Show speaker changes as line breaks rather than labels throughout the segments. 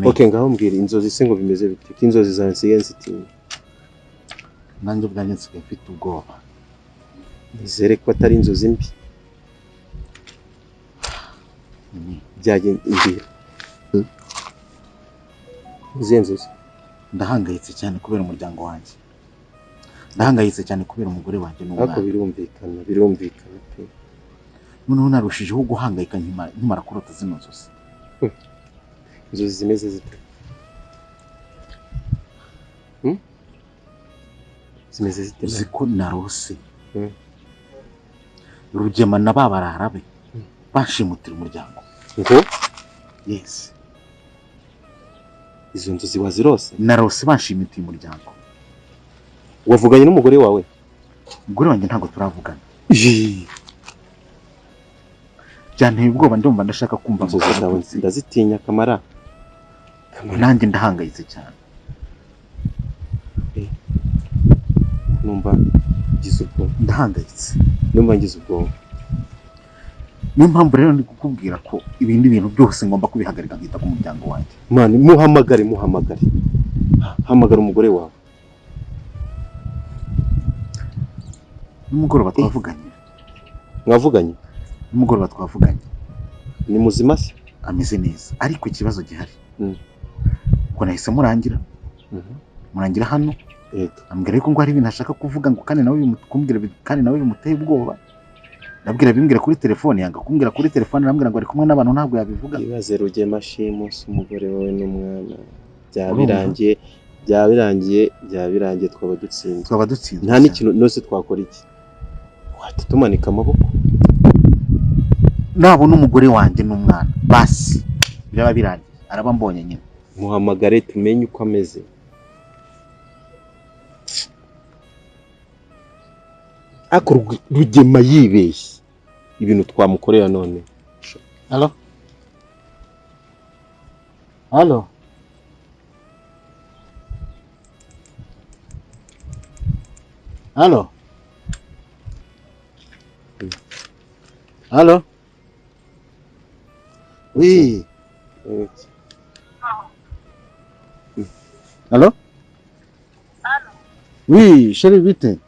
Okay, ngaho mbwira inzozi se ngo bimeze bite? Ko inzozi zawe nsigaye nzitinya.
Nanjye ubwanjye nsigaye mfite ubwoba.
Nizere ko atari inzozi mbi. Byagenze mbwira. Izihe nzozi?
Ndahangayitse cyane kubera umuryango wanjye. Ndahangayitse cyane kubera umugore wanjye n'umwana.
Ariko birumvikana, birumvikana pe.
Noneho narushijeho guhangayika nkimara kurota zino nzozi.
Inzozi zimeze zite? Zimeze zite?
Uzi ko narose Rugema na babarara be bashimutira umuryango.
Ngo?
Yes.
Izo nzozi wazirose?
Narose bashimutiye umuryango.
Wavuganye n'umugore wawe?
Umugore wanjye ntabwo turavugana. Byanteye ubwoba, ndumva ndashaka kumva
inzozi zawe ndazitinya Kamara.
Nanjye ndahangayitse cyane.
Numva ngize ubwoba.
Ndahangayitse.
Numva ngize ubwoba.
Niyo mpamvu rero ndi kukubwira ko ibindi bintu byose ngomba kubihagarika nkita ku muryango wanjye.
Mani, muhamagare, muhamagare. Hamagara umugore wawe.
Nimugoroba twavuganye.
Mwavuganye?
Nimugoroba twavuganye.
Ni muzima se?
Ameze neza, ariko ikibazo gihari. Ubwo nahise murangira. Murangira hano. Ambwira yuko ngo hari ibintu ashaka kuvuga ngo kandi nawe bimukumbwira kandi nawe bimuteye ubwoba. Ndabwira bimbwira kuri telefone, yanga kumbwira kuri telefone, arambwira ngo ari kumwe n'abantu ntabwo yabivuga.
Ibaze Rugema shimusi umugore wawe n'umwana. Byabirangiye, byabirangiye, byabirangiye twaba dutsinzwe.
Twaba dutsinzwe.
Nta n'ikintu nose twakora iki? Wahita tumanika amaboko.
Nabona umugore wanjye n'umwana basi biraba birangiye, araba mbonye nyine.
Muhamagare tumenye uko ameze. Ariko Rugema yibeshye ibintu twamukorera none.
Allo? Allo? Allo? Allo? Oui. Allo? Oui, chérie, vite.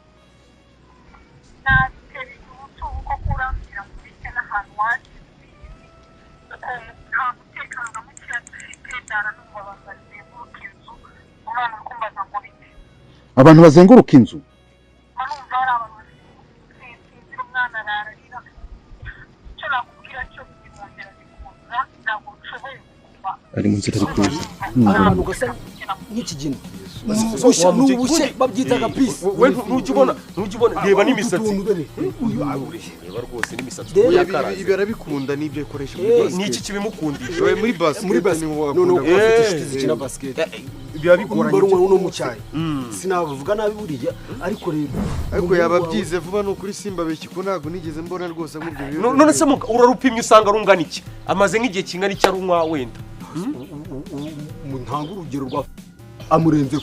Abantu bazenguruka inzu.
Ari mu nzira zikuza.
Ahantu gasa nk'ikigina. N'ubushye babyitaga peace.
We ntujibona, ntujibona reba n'imisatsi. Reba rwose n'imisatsi yakaraze.
Ibi arabikunda n'ibyo akoresha muri basket.
Niki kibimukundisha?
We muri basket ni
no no afite inshuti zikina basket.
Biba bigoranye
uno mu cyayi. Sinabavuga nabi buriya ariko rero
ariko yababyize vuba no kuri Simba beki ko ntago nigeze mbona rwose nk'ibyo bintu.
None se urarupimye usanga rungana iki? Amaze nk'igihe kingana iki arunywa wenda?
Ntanga urugero rwa amurenze.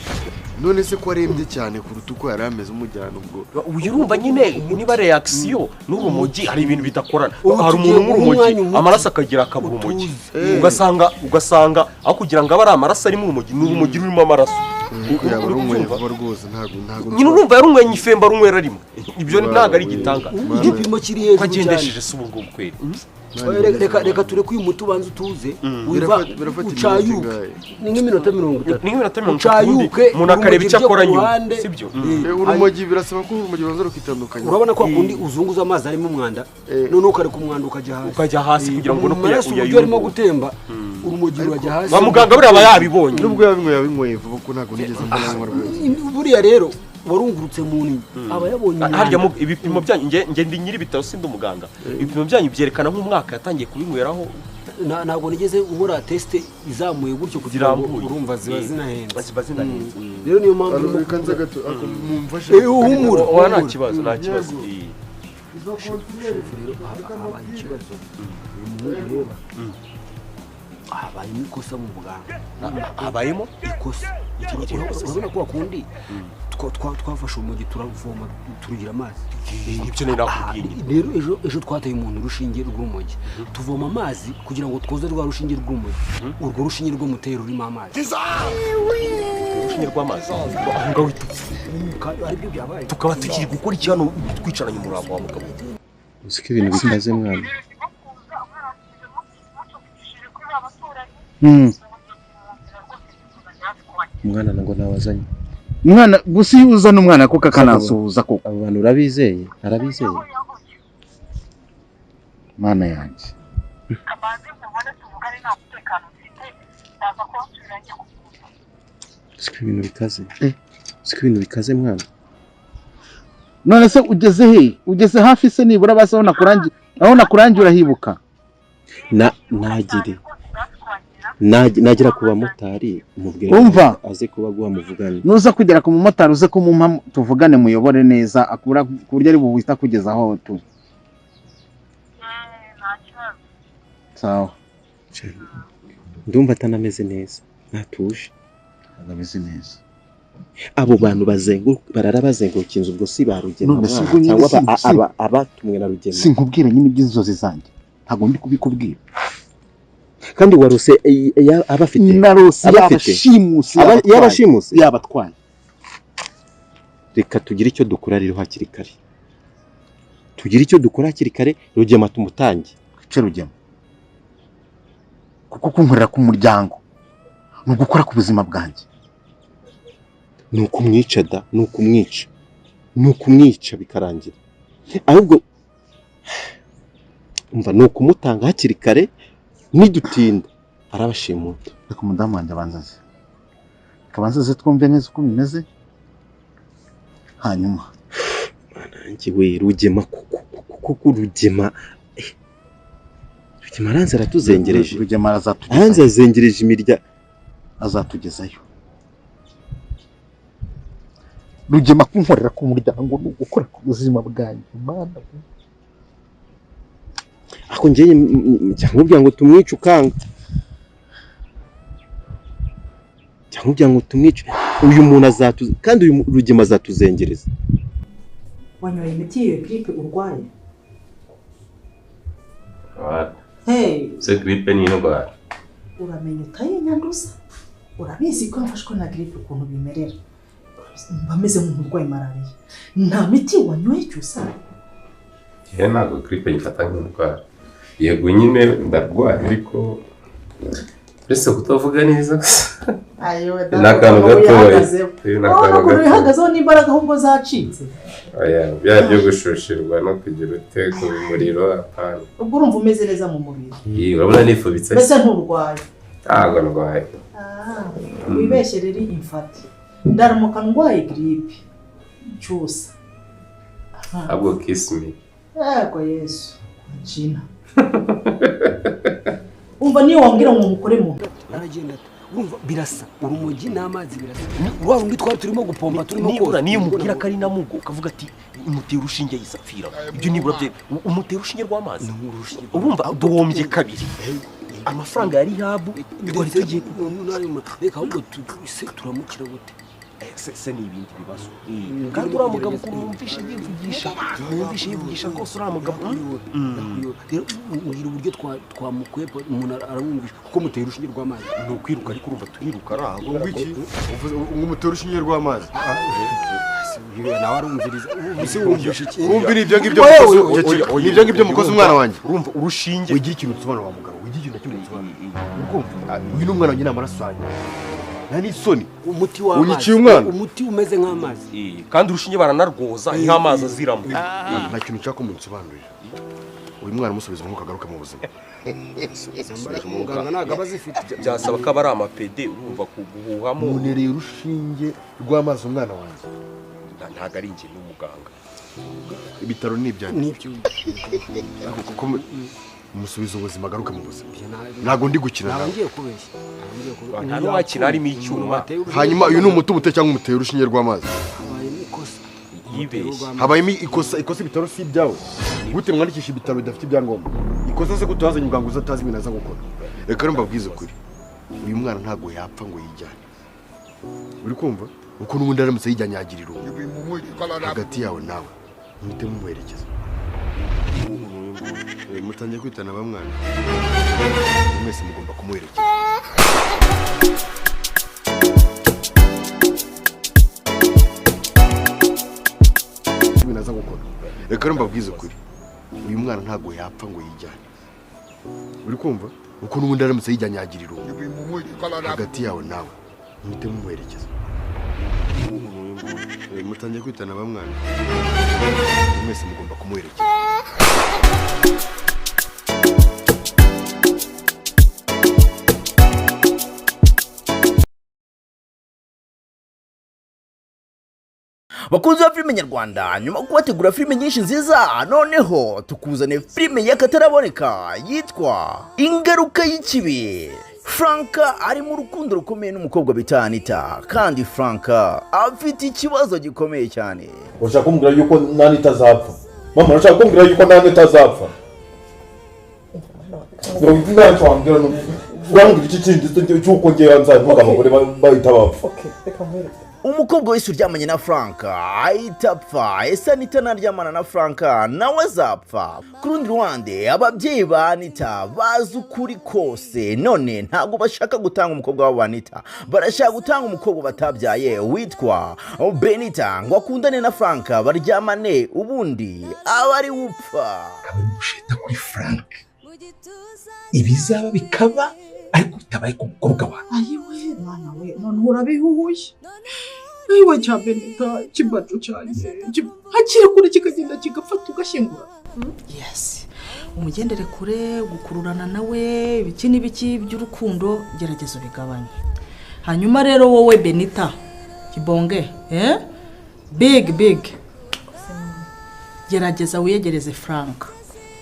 None se ko arembye cyane kuruta uko yari ameze umujyana ubwo.
Uyu urumva nyine niba reaction n'urumogi hari ibintu bidakorana. Hari umuntu nk'urumogi amaraso akagira akabura urumogi. Ugasanga aho kugira ngo abe ari amaraso arimo urumogi n'urumogi rurimo amaraso.
Rwose ntago
nyine urumva yarunyweye ifemba runywera rimwe. Ibyo ntago ari igitanga.
Igipimo kiri hejuru cyane.
Agendesheje se ubu ngubu kweri.
Reka tureke uyu muti ubanza utuze ucayuke ni nk'iminota 30
ni nk'iminota 30 ucayuke umuntu akareba icyo akora nyuma sibyo.
Urumogi birasaba ko urumogi banza rukitandukanya.
Urabona ko akundi uzunguza amazi arimo umwanda none ukareka umwanda ukajya hasi
kugira ngo no
kuyayungura arimo gutemba urumogi rurajya hasi.
Ba muganga buriya aba yabibonye
nubwo yabinyweye vuba ko ntago nigeze mbona nkora rwose.
Buriya rero warungurutse mu nini aba yabonye
harya ibipimo byanyu nge ndi nyiri bitaro sindi umuganga. Ibipimo byanyu byerekana nk'umwaka yatangiye kubinyweraho.
Ntabwo nigeze nkora test izamuye gutyo kugira ngo urumva ziba zinahenze. Rero niyo mpamvu
reka gato mumfashe
uhumura
wa nta kibazo nta kibazo.
Rero habaye ikibazo uyu muhungu reba Habayemo ikosa mu buganga.
Habayemo
ikosa. Urabona ko wakundi twafashe umugi turavoma turugira amazi.
Nibyo nari nakubwiye.
Rero ejo twateye umuntu urushinge rw'urumogi. Tuvoma amazi kugira ngo twoze rwa rushinge rw'urumogi. Urwo rushinge rw'umutero rurimo amazi.
Urushinge rw'amazi. Aho ngaho
aribyo byabaye.
Tukaba tukiri gukora iki hano twicaranye umurambo wa mugabo.
Uziko ibintu bikaze mwana. Umwana ngo nawazanye.
Umwana gusa iyo uzana umwana koko akanasuhuza koko.
Abo bantu urabizeye? Arabizeye.
Mana yanjye.
Uziko ibintu bikaze. Uziko ibintu bikaze mwana.
None se ugeze he? Ugeze hafi se nibura basa aho nakurangi. Aho nakurangi urahibuka.
Na nagire. Nagera ku bamotari umubwira aze kuba guha muvugane.
Nuza kugera ku mumotari uze kumumpa tuvugane muyobore neza akura ku buryo ari buwita kugeza aho tu. Sawa.
Ndumva atanameze neza. Natuje.
Agameze neza.
Abo bantu bazenguruka barara bazenguruka inzu ubwo si ba Rugema cyangwa abatumwe na Rugema.
Sinkubwira nyine iby'inzozi zanjye. Ntabwo ndi kubikubwira.
Kandi warose abafite
narose yabashimuse
yabashimuse
yabatwaye.
Reka tugire icyo dukora rero hakiri kare. Tugire icyo dukora hakiri kare Rugema tumutange.
Twice Rugema. Kuko kunkorera ku muryango ni ugukora ku buzima bwanjye.
Ni ukumwica da, ni ukumwica. Ni ukumwica bikarangira. Ahubwo umva ni ukumutanga hakiri kare nidutinda arabashimuta.
Reka umudamu wanjye abanza aze. Kabanza aze twumve neza uko bimeze. Hanyuma
nanjye we Rugema kuko Rugema Rugema aranze aratuzengereje.
Rugema azatugezayo.
Aranze azengereje imirya
azatugezayo. Rugema kunkorera ku muryango ni ugukora ku buzima bwanjye Mana.
Ako njye cyangwa ngo tumwice ukanga. Cyangwa ngo tumwice uyu muntu azatuze kandi uyu Rugema azatuzengereza.
Wanyoye imiti y'iyo gripe urwaye? Hey,
se gripe ni indwara.
Uramenya utayinyanduza? Urabizi ko mfashwe na gripe ukuntu bimerera. Mba meze nk'umurwayi malariya. Nta miti wanyoye cyusa?
Njye ntabwo gripe nyifata nk'indwara. Yego nyine ndarwaye ariko uretse kutavuga neza gusa. Ni akantu gatoya.
Wihagazeho n'imbaraga ahubwo zacitse.
Oya, bya byo gushushirwa no kugira ute ku muriro apana.
Ubwo urumva umeze neza mu mubiri.
Urabona nifubitse.
Mbese nturwaye?
Ntabwo ndwaye.
Wibeshye rero imfate. Ndaramuka ndwaye gripe. Cyusa.
Ahubwo kiss me.
Yego Yesu. Jina. Umva niyo wambwira ngo mukore mu.
Aragenda urumva birasa urumogi n'amazi birasa. Rwa rundi twari turimo gupompa turimo
koza. Niyo mubwira ko ari namugo ukavuga ati umutera urushinge yisapfira. Ibyo nibura bye umutera urushinge rw'amazi. Urumva duhombye kabiri. Amafaranga ya rehab twari tugiye
reka ahubwo turamukira gute?
Se ni ibindi bibazo. Kandi uriya mugabo ukuntu wumvishe yivugisha rwose uriya mugabo.
Rero mbwira uburyo twamukwepa umuntu aramwumvisha kuko mutera urushinge rw'amazi.
Ni ukwiruka ariko urumva turiruka ari aho.
Ngo umutera urushinge rw'amazi.
Nawe arumviriza. Ubuse wumvisha iki?
Wumvira ibyo ngibyo mukozi. Ibyo ngibyo mukozi umwana wanjye.
Urumva urushinge.
Wigira ikintu usobanura wa mugabo. Wigira ikintu kimwe usobanura. Urumva uyu ni umwana wanjye ni amaraso yanjye. Nani isoni
umuti w'amazi umuti umeze nk'amazi
kandi urushinge baranarwoza nk'amazi aziramo.
Nta kintu nshaka ko munsobanurira. Uyu mwana musubiza umwuka agaruka mu buzima.
Muganga ntabwo aba azifite.
Byasaba ko aba ari amapede urumva kuguhuhamo.
Munereye urushinge rw'amazi umwana wanjye.
Ntabwo ari njye n'umuganga.
Ibitaro ni ibyanjye.
Nibyo.
Kuko musubiza ubuzima agaruka mu buzima. Ntabwo ndi gukina nawe.
Ngiye kubeshya.
Nta n'uwakina harimo icyuma.
Hanyuma uyu ni umuti umute cyangwa umutera urushinge rw'amazi.
Habayemo ikosa.
Yibeshye.
Habayemo ikosa, ikosa ibitaro si ibyawe. Gute mwandikisha ibitaro bidafite ibyangombwa? Ikosa se gute wazanye muganga utazi ibintu aza gukora? Reka mbabwize ukuri, uyu mwana ntabwo yapfa ngo yijyane. Uri kumva uko n'ubundi aramutse yijyanye yagira irungu hagati yawe nawe, muhite mumuherekeza. Mutangiye kwitana ba mwana, mwese mugomba kumuherekeza. Naza gukora. Reka mbabwize ukuri, uyu mwana ntabwo yapfa ngo yijyane. Uri kumva uko n'ubundi aramutse yijyanye yagira irungu hagati yawe nawe, muhite mumuherekeza. Mutangiye kwitana ba mwana, mwese mugomba kumuherekeza.
Bakunzi ba filime nyarwanda, nyuma yo kubategura filime nyinshi nziza, noneho tukuzane filime y'akataraboneka yitwa Ingaruka y'Ikibi. Franka ari mu rukundo rukomeye n'umukobwa bita Anita, kandi Franka afite ikibazo gikomeye cyane.
Urashaka kumbwira yuko nani itazapfa? Mama, urashaka kumbwira yuko nani itazapfa?
Umukobwa wese uryamanye na Franka ahita apfa. Ese Anita naryamana na Franka nawe azapfa? Ku rundi ruhande, ababyeyi ba Anita bazi ukuri kose, none ntabwo bashaka gutanga umukobwa wabo Anita, barashaka gutanga umukobwa batabyaye witwa Benita ngo akundane na Franka baryamane, ubundi aba ari upfa.
Kabamusheta kuri Frank, ibizaba bikaba ariko bitabaye ku mukobwa wawe.
Ayiwe mwana we, none urabihuhuye. Ayiwe cya Benita kibajo cyanjye hakiri kure kikagenda kigafata ugashyingura. Yes, umugendere kure, gukururana nawe ibiki n'ibiki by'urukundo gerageza ubigabanye. Hanyuma rero wowe Benita kibonge, big big, gerageza wiyegereze Frank,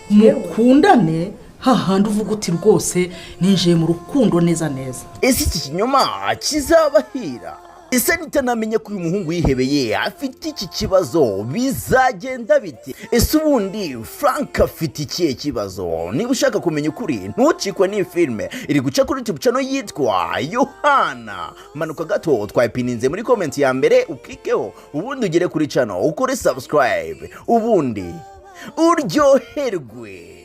mukundane hahandi uvuga uti rwose ninjiye mu rukundo neza neza.
Ese iki kinyoma kizabahira? Ese Anita namenye ko uyu muhungu yihebeye afite iki kibazo bizagenda bite? Ese ubundi Frank afite ikihe kibazo? Niba ushaka kumenya ukuri ntucikwe n'iyi filime iri guca kuri YouTube channel yitwa Yohana. Manuka gato twayipininze muri comment ya mbere, ukikeho ubundi ugere kuri channel ukore subscribe, ubundi uryoherwe.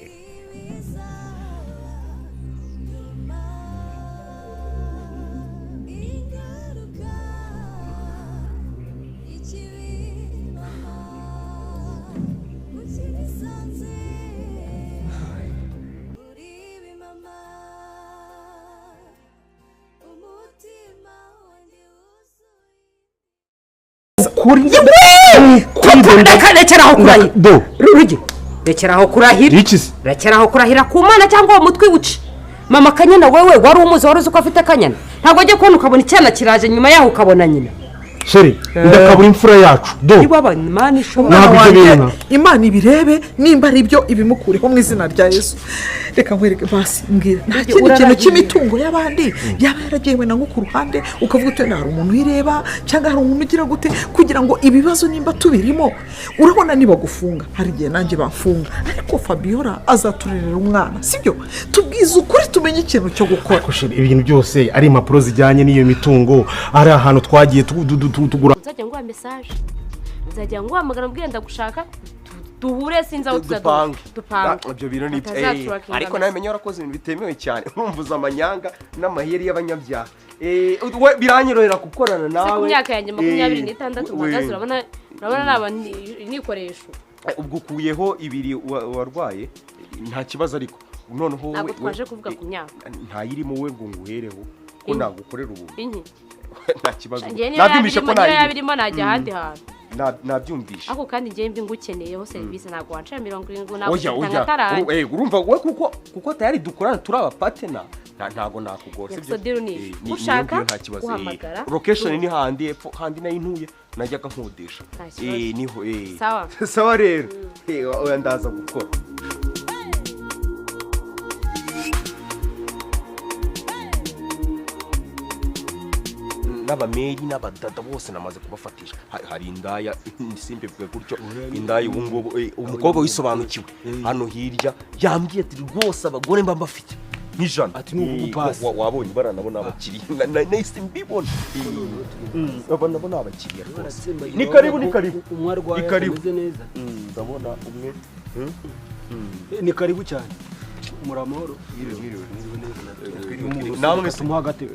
Rekeraho kurahira Rugi, rekeraho kurahira, rekeraho kurahira ku Mana cyangwa uwo mutwe uce. Mama Kanyana wewe wari umuzi, wari uzi ko afite Kanyana, ntabwo ajya kubona ukabona icyana kiraje nyuma yaho ukabona nyina.
Sheri, ndakabura imfura yacu do.
Imana ibirebe nimba ari byo ibimukureho mu izina rya Yesu. Reka nkwereke basi, mbwira nta kindi kintu cy'imitungo y'abandi yaba yaragiye na nko ku ruhande ukavuga uti hari umuntu uyireba cyangwa hari umuntu ugira gute, kugira ngo ibibazo nimba tubirimo urabona niba gufunga hari igihe nanjye bafunga, ariko Fabiola azaturerera umwana, sibyo? Tubwize ukuri tumenye ikintu cyo gukora.
Ibintu byose ari impapuro zijyanye n'iyo mitungo, ari ahantu twagiye tugura.
Nzajya nguha message, nzajya nguhamagara mbwira ndagushaka duhure, sinzi aho
tuzadupange ibyo bintu ni ariko nawe menya warakoze ibintu bitemewe cyane, urumvuza amanyanga n'amaheri y'abanyabyaha. We biranyorohera gukorana nawe.
Ku myaka yanjye 26 mpagaze, urabona naba nikoresho.
Ubwo ukuyeho ibiri warwaye nta kibazo, ariko noneho
ntabwo twaje kuvuga ku myaka
ntayirimo we ngo nguhereho ko nagukorera ubu nta kibazo.
Nabyumvishe ko nayirimo najya ahandi hantu.
Nabyumvishe.
Ako kandi ngiye mbi ngukeneyeho serivisi, ntabwo wanca 70 ntabwo utanga.
Urumva we kuko tayari dukorana turi aba partner, ntago nakugora,
sibyo? Ushaka guhamagara
location ni handi epfo, handi nayo ntuye najyaga nkodesha. Niho
sawa
sawa rero oya ndaza gukora. N'abameri n'abadada bose namaze kubafatisha. Hari indaya simbe bwe gutyo, indaya ubu ngubu umukobwa wisobanukiwe hano hirya yambwiye ati rwose abagore mba mbafite Nk'ijana.
Ati ni ugupasa.
Wabonye baranabo n'abakiriya. Nahise mbibona. Aba nabo ni abakiriya rwose. Ni karibu, ni karibu.
Umwe arwaye
Ni karibu.
ameze neza.
Ndabona umwe.
Ni karibu cyane. Muri amahoro.
Namwe
tumuha agatebe.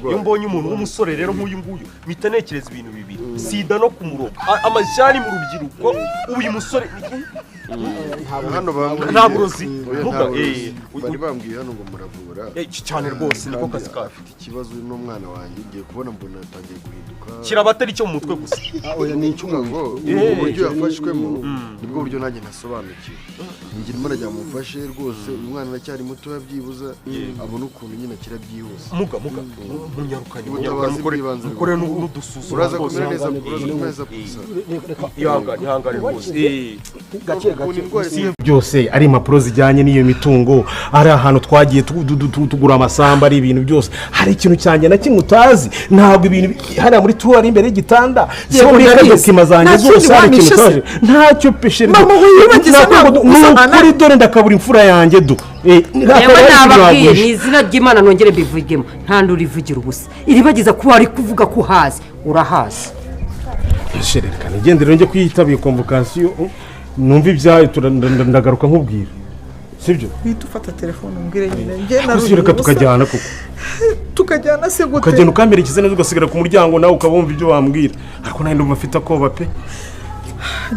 Iyo mbonye umuntu w'umusore rero nk'uyu nguyu mpita ntekereza ibintu bibiri, sida no kumuroga, amajyani mu rubyiruko. Uyu musore
hano bambwiye
nta burozi.
Oya,
Muga,
nta burozi.
eh,
Bari bambwiye hano ngo muravura.
Cyane rwose, niko
Kandi
kazi kacu.
afite ikibazo n'umwana wanjye, ngiye kubona mbona atangiye guhinduka.
Kiraba atari icyo mu mutwe gusa.
Oya, ni icy'umutwe. Uburyo yafashwemo nibwo buryo nanjye ntasobanukiwe. Ngira Imana ajya mumfashe rwose, uyu mwana aracyari mutoya, byibuza abone ukuntu nyine akira byihuse.
Muga, muga, munyarukanye,
Ubutabazi
mukore
bw'ibanze
mukore
rwose.
n'udusuzuma
Uraza
rwose.
kumera neza, uraza kumera neza gusa.
Ihangane, ihangane rwose.
Gake gake.
Byose ari impapuro zijyanye n'iyo mitungo, ari ahantu twagiye tugura amasamba, ari ibintu byose. Hari ikintu cyanjye na kimwe utazi? Ntabwo ibintu hariya muri turuwari imbere y'igitanda
Yego,
siho mbika
ndabizi.
dokima zanjye
Nta kindi
zose, hari ikintu
wampishe se?
utaje ntacyo peshe.
Mama, wiyibagize ntabwo
Ni
usahana.
ukuri, dore ndakabura imfura yanjye du.
Yewe
akaba ari ikintu
nababwiye
waguhisha.
ni izina ry'Imana, nongere mbivugemo, nta ndurivugira ubusa. Iribagiza kuba wari kuvuga ko uhazi, urahazi.
Chérie, reka nigendere njye kuyitabira convocation, numva ibyayo, ndagaruka nkubwira, sibyo?
Uhita ufata telefone umbwire nyine, njye
Gusa
naruhiye
reka
ubusa.
tukajyana koko.
Tukajyana se gute?
Ukagenda ukamperekeza neza, ugasigara ku muryango, nawe ukaba wumva ibyo wambwira, ariko nanjye ndumva mfite akoba pe.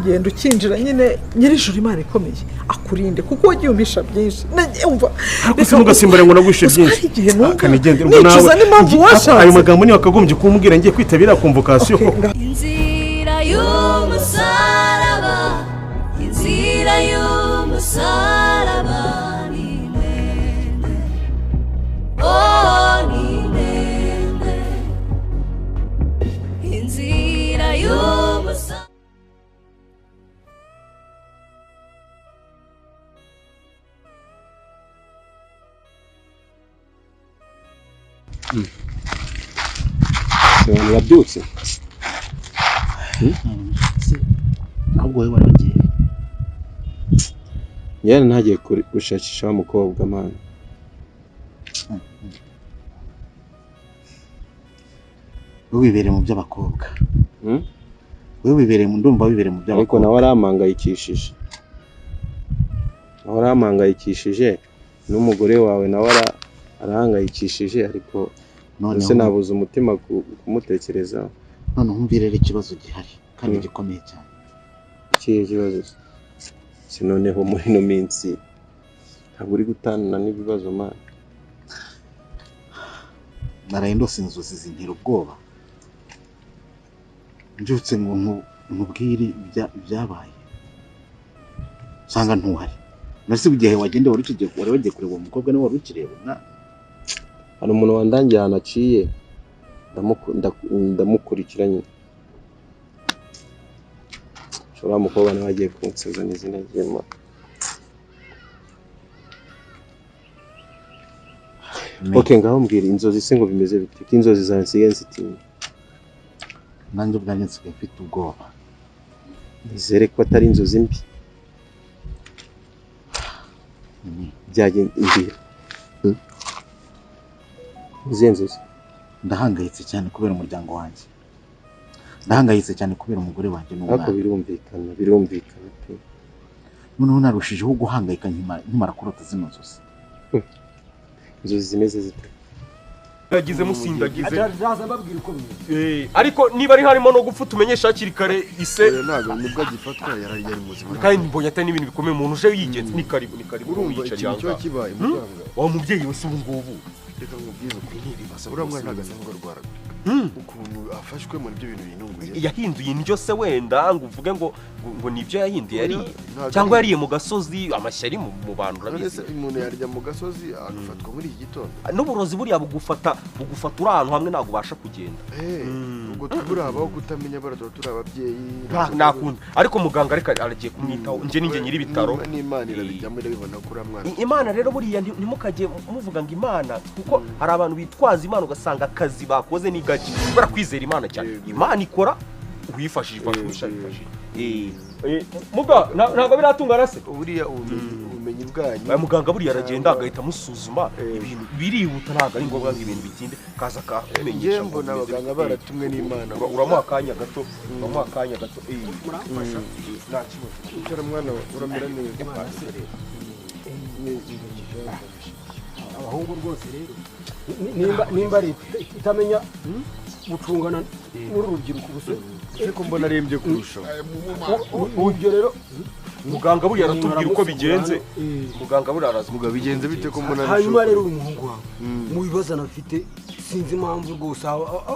Genda ukinjira nyine, nyir'ijuru Imana ikomeye akurinde, kuko wagiye umpisha byinshi. Nagiye umva.
Ariko se ntugasimbare ngo nagwishe
Gusa hari
byinshi.
igihe numva
Kanigendere ubwo
nicuza
nawe
n'impamvu washatse.
Ayo magambo niyo wakagombye kumbwira ngiye kwitabira convocation koko.
Inzira y'umusaraba, inzira y'umusaraba ni ndende, oh ni ndende, inzira y'umusaraba.
Abantu babyutse.
Ahubwo wowe wari wagiye?
Njyewe ntagiye gushakisha wa mukobwa, man.
Wowe wibereye mu by'abakobwa. Wowe wibereye mu, ndumva wibereye mu
Ariko
by'abakobwa.
nawe arampangayikishije, nawe arampangayikishije, n'umugore wawe nawe arahangayikishije, ariko
Noneho-
mbese nabuze umutima kumutekerezaho.
Noneho umva rero ikibazo gihari kandi gikomeye cyane.
Ikihe kibazo se? Si noneho muri ino minsi ntabwo uri gutana n'ibibazo, man.
Naraye ndose inzozi zintera ubwoba, mbyutse ngo nkubwire ibyabaye, nsanga ntuhari. Nasi igihe wagende wari ukigiye, wari wagiye kureba uwo mukobwa, niwe wari ukireba umwana.
Hari umuntu wandangiye ahantu aciye, ndamukurikira nyine. Ushobora mukobwa nawe agiye kunsubiza n'izina ry'Imana. Okay, ngaho mbwira inzozi se ngo bimeze bite? Ko inzozi zawe nsigaye nzitinya.
Nanjye ubwanjye nsigaye mfite ubwoba.
Nizere ko atari inzozi mbi. Byagenda, mbwira. Izihe nzozi?
Ndahangayitse cyane kubera umuryango wanjye, ndahangayitse cyane kubera umugore wanjye n'umwana.
Ariko birumvikana, birumvikana pe.
Noneho narushijeho guhangayika nkimara kurota zino nzozi.
Inzozi zimeze zite?
Yagize musindagize.
Ndaza mbabwira uko bimeze.
Ariko niba ari harimo no gupfa tumenyesha hakiri kare ise.
Oya, ntabwo nibwo agifatwa, yari yari muzima.
Kandi mbonye atari n'ibintu bikomeye, umuntu uje yigenza. Ni karibu, ni karibu.
Urumva
wiyicariye
ikintu kiba
ahangaha.
kibaye, muganga.
Wa mubyeyi we se ubu ngubu?
Reka nkubwize ukuri, uriya mwana ntabwo asanzwe arwaragurika. Ukuntu afashwemo nibyo bintu binunguye.
Yahinduye indyo se wenda ngo uvuge ngo nibyo yahinduye yariye?
Ntabwo
Cyangwa
ari-
yariye mu gasozi, amashyari mu bantu
None se
urabizi.
umuntu yarya mu gasozi agafatwa muri iki gitondo?
N'uburozi buriya bugufata uri ahantu hamwe, ntabwo ubasha kugenda.
Ubwo turabaho kutamenya bara, tuba turi ababyeyi.
Nakunda ariko muganga ariko aragiye kumwitaho, njye ninjye nyiri ibitaro.
N'Imana irabijyamo, irabibona ko uriya mwana.
Imana rero buriya ntimukajye muvuga ngo Imana, kuko hari abantu bitwaza Imana ugasanga akazi bakoze ni gake. Kubera kwizera Imana cyane. Imana ikora uwifashije, ifasha uwifashije. Muga ntabwo biratungana se?
Buriya ubumenyi ubumenyi bwanyu.
Aya muganga buriya aragenda agahita amusuzuma, ibintu birihuta, ntabwo ari ngombwa ngo ibintu bitinde, kaza akakumenyesha.
Njye
ngo
mbona
bimeze
abaganga
bite.
Baratumwe n'Imana.
Uramuha akanya gato, uramuha akanya gato.
Muramfasha.
Nta kibazo.
Icara mwana we, uramera neza.
Abahungu rwose rero, nimba leta itamenya gucungana n'uru rubyiruko gusa.
Ariko mbona arembye kurushaho.
Ibyo rero
Muganga buriya aratubwira uko bigenze, muganga buriya araza.
Mugabo, bigenze bite ko mbona
Hanyuma rero uyu muhungu wawe, mu bibazo anafite, sinzi impamvu rwose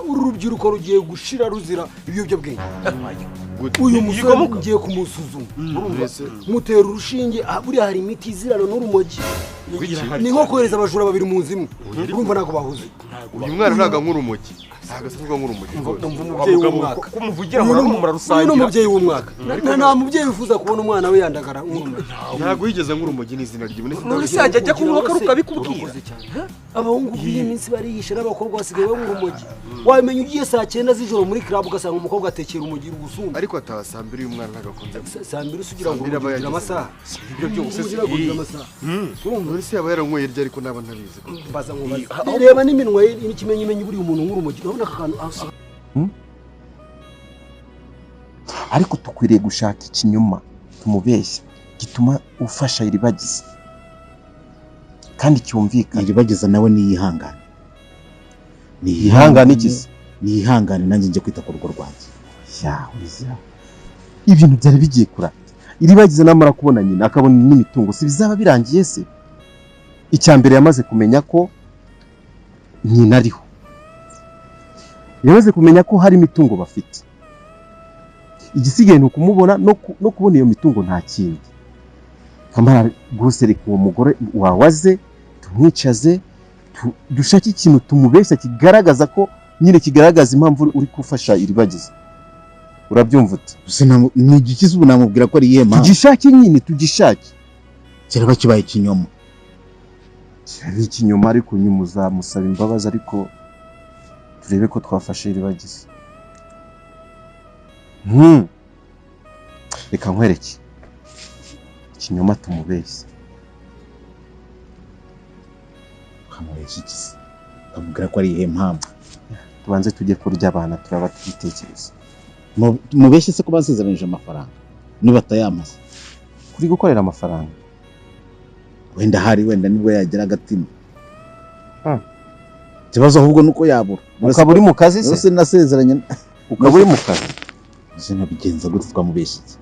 uru rubyiruko rugiye gushira ruzira ibiyobyabwenge. Uyu musore ngiye kumusuzuma, urumva, mutera urushinge. Buriya hari imiti izirana n'urumogi. Ni nko kohereza abajura babiri mu nzu imwe, urumva ntabwo bahuze.
Uyu mwana ntabwo anywa urumogi, ntabwo asanzwe anywa urumogi rwose.
Umva umubyeyi w'umwaka.
Kumuvugira ngo
Uyu ni umubyeyi w'umwaka. Nta mubyeyi wifuza kubona umwana we yandagara nk'urumogi.
Ntabwo yigeze anywa urumogi n'izina ry'ibonetse.
None se yajya ajya kunywa akaruka bikubwira?
Abahungu b'iyi minsi barihisha, n'abakobwa basigaye banywa urumogi. Wamenya ugiye saa 9 z'ijoro muri club ugasanga umukobwa atekera urumogi rugusumba.
Ariko ataha saa 2, uyu mwana ntabwo akunze.
Saa 2 se ugira ngo
Saa 2 aba
urumogi rugira
yageze.
amasaha?
Ibyo byose.
Urumogi rugira amasaha?
None se yaba yaranyweye iryo? Ariko naba ntabizi.
Mbaza nkubaza, reba n'iminwa ye n'ikimenyimenyi, buriya umuntu nk'urumogi urabona aka kantu
Ariko dukwiriye gushaka ikinyoma tumubeshya gituma ufasha Iribagiza kandi cyumvikana.
Iribagiza nawe niyihangane.
Yihangane iki se?
Niyihangane, nanjye njye kwita ku rugo rwanjye.
Yawe ya, ibintu byari bigiye kurangira. Iribagiza namara kubona nyina, akabona n'imitungo, si bizaba birangiye se? Icya mbere, yamaze kumenya ko nyina ariho, yamaze kumenya ko hari imitungo bafite. Igisigaye ni ukumubona no kubona iyo mitungo, nta kindi. Kamara rwose, reka uwo mugore wawaze tumwicaze, dushake ikintu tumubeshya kigaragaza ko nyine kigaragaza impamvu uri gufasha Iribagiza. Urabyumva ute?
Gusa ni igikiza ubu namubwira ko ari iyihe mpamvu?
Tugishake nyine, tugishake.
Kiraba kibaye ikinyoma.
Kiraba ikinyoma, ariko nyuma uzamusaba imbabazi, ariko turebe ko twafashe Iribagiza. Reka nkwereke ikinyoma tumubeshye.
Ukamubeshya iki se? Ukamubwira ko ari iyihe mpamvu?
Tubanze tujye kurya abana, turaba tubitekereza.
Mubeshye se ko basezeranyije amafaranga niba atayamaze?
Kuri gukorera amafaranga.
Wenda hari, wenda nibwo yagira agatima. Ikibazo ahubwo nuko yabura.
Ukaba uri mu kazi se?
Yose nasezeranye.
Ukaba uri mu kazi.
Ese nabigenza gute? Twamubeshye iki?